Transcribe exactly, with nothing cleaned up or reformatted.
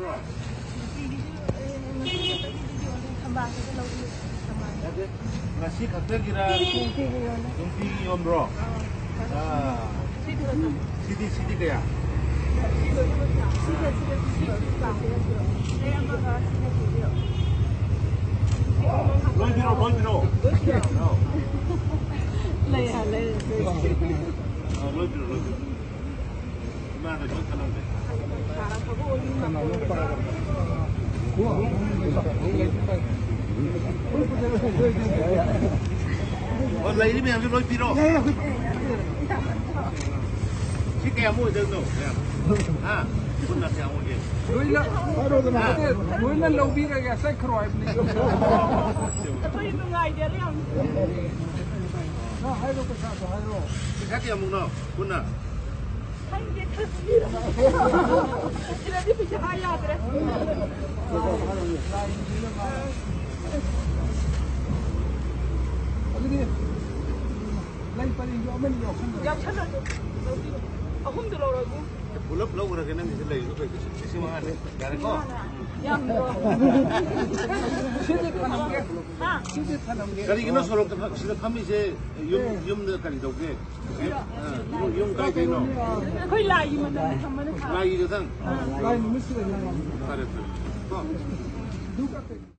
ꯅꯨꯡꯇꯤꯒꯤꯁꯨ, ꯑꯦ, ꯉꯁꯤ ꯈꯛꯇꯒꯤꯗꯤ ꯌꯣꯜꯂꯦ, ꯊꯝꯕꯥꯜꯁꯤꯗ ꯂꯧꯕꯤꯌꯨ, ꯊꯝꯕꯥꯜ꯫ ꯅꯠꯇꯦ, ꯉꯁꯤ ꯈꯛꯇꯒꯤꯔ? ꯅꯨꯡꯇꯤꯒꯤ ꯌꯣꯜꯂꯦ꯫ ꯅꯨꯡꯇꯤꯒꯤ ꯌꯣꯟꯕ꯭ꯔꯣ? ꯑꯥ꯫ ꯑꯥ꯫ ꯁꯤꯗꯤ, ꯁꯤꯗꯤ ꯀꯌꯥ? ꯁꯤꯒ, ꯁꯤꯒ, ꯁꯤꯒ, ꯁꯤꯒ, ꯁꯤꯒ, ꯁꯤꯒ, ꯁꯤꯒ, ꯁꯤꯒ꯫ ꯂꯩ ꯑꯃꯒ ꯁꯤꯒ ꯄꯤꯕꯤꯔꯣ꯫ ꯂꯣꯏꯕꯤꯔꯣ, ꯂꯣꯏꯕꯤꯔꯣ꯫ ꯂꯣꯏꯕꯤꯔꯣ꯫ ꯑꯥ꯫ ꯂꯩ, ꯂꯩ, ꯂꯩ꯫ ꯑꯥ, ꯂꯣꯏꯕꯤꯔꯣ, ꯂꯣꯏꯕꯤꯔꯣ꯫ ꯑꯣ, ꯂꯩꯔꯤ ꯃꯌꯥꯝꯁꯨ ꯂꯣꯏ ꯄꯤꯔꯣ꯫ ꯁꯤ ꯀꯌꯥꯃꯨꯛ ꯑꯣꯏꯗꯣꯏꯅꯣ, ꯃꯌꯥꯝ? ꯍꯥ? ꯄꯨꯟꯅ ꯀꯌꯥꯃꯨꯛ ꯑꯣꯏꯒꯦ? ꯂꯣꯏꯅ, ꯂꯣꯏꯅ ꯂꯧꯕꯤꯔꯒꯦ, ꯆꯠꯈ꯭ꯔꯣ ꯍꯥꯏꯕꯅꯤ꯫ ꯑꯩꯈꯣꯏ ꯅꯨꯡꯉꯥꯏꯖꯔꯦ ꯌꯥꯝ꯫ ꯅꯪ ꯍꯥꯏꯔꯣ, ꯄꯩꯁꯥꯗꯣ ꯍꯥꯏꯔꯣ꯫ ꯄꯩꯁꯥ ꯀꯌꯥꯃꯨꯛꯅꯣ ꯄꯨꯟꯅ? ꯈꯪꯗꯦ, ꯈꯪꯗꯦ꯫ ꯁꯤꯗꯗꯤ ꯄꯩꯁꯥ ꯍꯥꯏ ꯌꯥꯗ꯭ꯔꯦ꯫ ꯑꯗꯨꯗꯤ ꯂꯩ ꯄꯔꯦꯡꯗꯣ ꯑꯃꯅꯤ ꯌꯥꯎꯁꯟꯕ꯫ ꯌꯥꯎꯁꯜꯂꯁꯨ ꯂꯧꯕꯤꯔꯣ꯫ ꯑꯍꯨꯝꯗꯣ ꯂꯧꯔꯒꯦ꯫ ꯄꯨꯂꯞ ꯂꯧꯈ꯭ꯔꯒꯦ, ꯅꯪꯒꯤꯁꯨ ꯂꯩꯔꯤꯗꯣ ꯀꯩꯗꯧꯁꯦ? ꯂꯤꯁꯤꯡ ꯃꯉꯥꯅꯦ꯫ ꯌꯥꯔꯦꯀꯣ? ꯌꯥꯝꯗ꯭ꯔꯣ? ꯁꯤꯗꯤ ꯊꯅꯝꯒꯦ꯫ ꯍꯥ? ꯁꯤꯗꯤ ꯊꯅꯝꯒꯦ꯫ ꯀꯔꯤꯒꯤꯅꯣ ꯁꯣꯔꯣꯛꯇ ꯐꯝ-, ꯁꯤꯗ ꯐꯝꯃꯤꯁꯦ? ꯌꯨꯝ, ꯌꯨꯝꯗ ꯀꯔꯤ ꯇꯧꯒꯦ? ꯑ, ꯌꯨꯝ ꯀꯥꯏꯗꯩꯅꯣ? ꯑꯩꯈꯣꯏ ꯂꯥꯏꯒꯤ ꯃꯇꯝꯗ ꯊꯝꯕꯅ ꯐꯔꯦ꯫ ꯂꯥꯏꯒꯤꯗꯨꯗꯪ? ꯑꯥ꯫ ꯂꯥꯏ ꯅꯨꯃꯤꯠꯁꯤꯗ ꯅꯪ꯫ ꯐꯔꯦ, ꯐꯔꯦ꯫ ꯀꯣ? ꯑꯗꯨ ꯀꯥꯞꯇꯣꯏꯅꯤ꯫